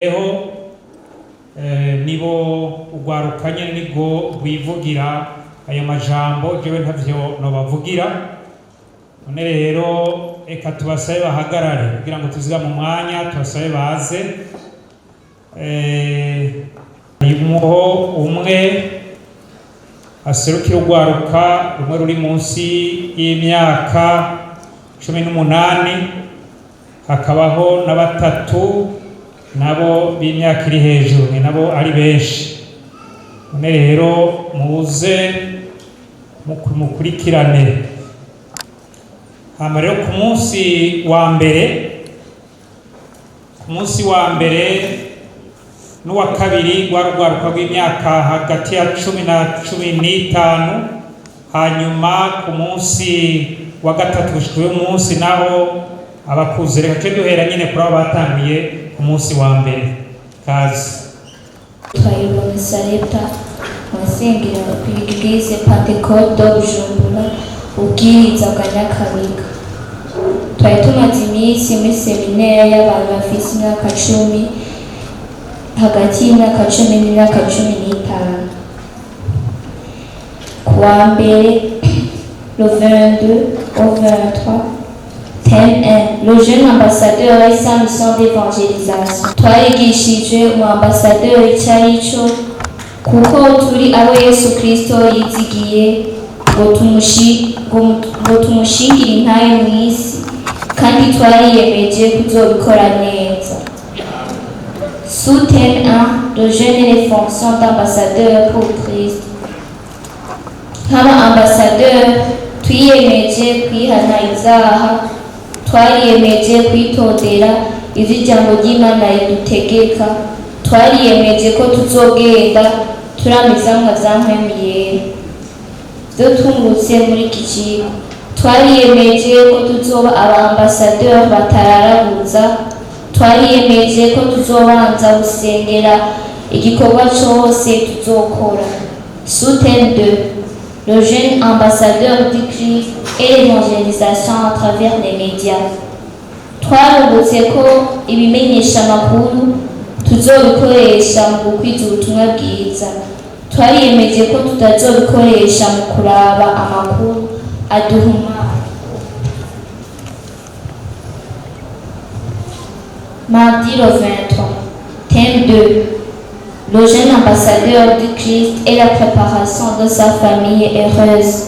Eho nibo urwaruka nyene nibwo rwivugira ayo majambo, jewe ntavyo nobavugira. None rero reka tubasabe bahagarare kugira ngo tuzigame umwanya, tubasabe baze. Harimwo umwe aserukira urwaruka rumwe ruri munsi y'imyaka 18, hakabaho na batatu nabo b'imyaka iri hejuru, ni nabo ari benshi. None rero muze mukurikirane. Hama rero ku munsi wa mbere n'uwa kabiri rwari urwaruka rw'imyaka hagati ya 10 na 15. Hanyuma ku munsi wa gatatu gushika uyu munsi naho abakuze. Reka tuje duhera nyine kuri abo batanguye ku munsi wa mbere. Kazi. Twahirwa Sarepta, wasengera ku Eglise Pentecôte de Bujumbura, Ubwiriza bwa Nyakabiga. Twari tumaze iminsi muri séminaire y'abantu bafise imyaka 10, hagati y'imyaka 10 n'imyaka 15. Ku wa mbere, le 22 au 23. Thème 1. Le jeune ambassadeur et sa mission d'évangélisation. Twarigishijwe umu ambassadeur icyo ari cyo, kuko turi abo Yesu Kristo yizigiye ngo tumushingire intahe mu isi, kandi twariyemeje kuzobikora neza. Sous-thème 1. Le jeune et les fonctions d'ambassadeur pour Christ. Nk'aba ambassadeur, twiyemeje kwihana ivyaha, twariyemeje kwitondera ivyo ijambo ry'Imana ridutegeka, twariyemeje ko tuzogenda turama ivyamwa vya Mpwemu Yera. Vyo twungutse muri iki cigwa: twariyemeje ko tuzoba aba ambassadeur batararabuza, twariyemeje ko tuzobanza gusengera igikorwa cose tuzokora. Sous-thème 2. Le jeune ambassadeur du Christ et l'évangélisation à travers les médias. Twarungutse ko ibimenyesha amakuru tuzobikoresha mu gukwiza ubutumwa bwiza. Twariyemeje ko tutazobikoresha mu kuraba amakuru aduhumanya. Mardi le 23. Thème 2. Le jeune ambassadeur du Christ et la préparation de sa famille heureuse.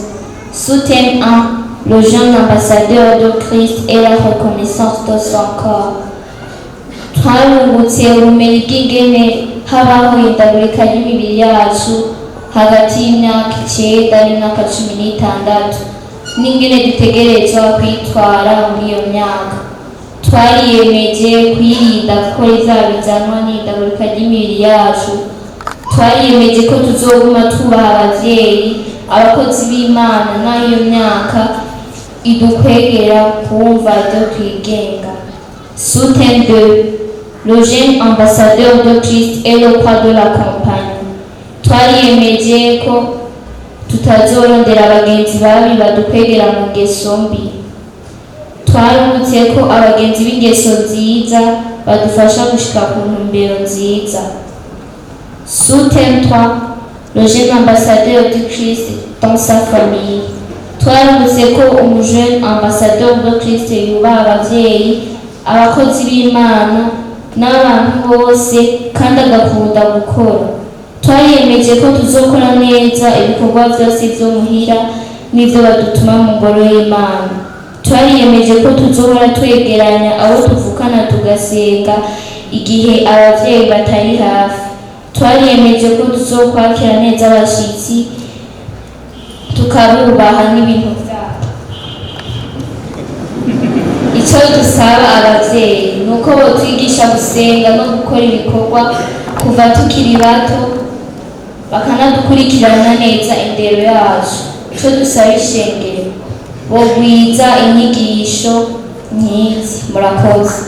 Sous-thème 1. Le jeune ambassadeur de Christ et la reconnaissance de son corps. Twarungutse ubumenyi bw'ingene habaho ihindagurika ry'imibiri yacu hagati y'imyaka 9 n'imyaka 16, n'ingene dutegerezwa kwitwara muri iyo myaka. Twariyemeje kwirinda gukora ivyaha bizanwa n'ihindagurika ry'imibiri yacu. Twariyemeje ko tuzoguma tubaha abavyeyi, abakozi b'Imana, n'aho iyo myaka idukwegera kumva ibyo twigenga. Sous-thème 2. Le jeune ambassadeur de Christ et le poids de la compagnie. Twariyemeje ko tutazorondera abagenzi babi badukwegera mu ngeso mbi. Twarungutse ko abagenzi b'ingeso nziza badufasha gushika ku ntumbero nziza. Sous-thème 3. Le jeune ambassadeur du Christ dans sa famille. Twarungutse ko umujeune ambassadeur de Christ yubaha abavyeyi, abakozi b'Imana n'abantu bose, kandi agakunda gukora. Twariyemeje ko tuzokora neza ibikorwa vyose vyo muhira n'ivyo badutuma mu ngoro y'Imana. Twariyemeje ko tuzohora twegeranya abo tuvukana tugasenga igihe abavyeyi batari hafi. Twariyemeje ko tuzokwakira neza abashitsi, tukabubaha n'ibintu vyabo. Icyo dusaba abavyeyi ni uko botwigisha gusenga no gukora ibikorwa kuva tukiri bato, bakanadukurikirana neza indero yacu. Icyo dusaba ishengero, bogwiza inyigisho nkizi. Murakoze.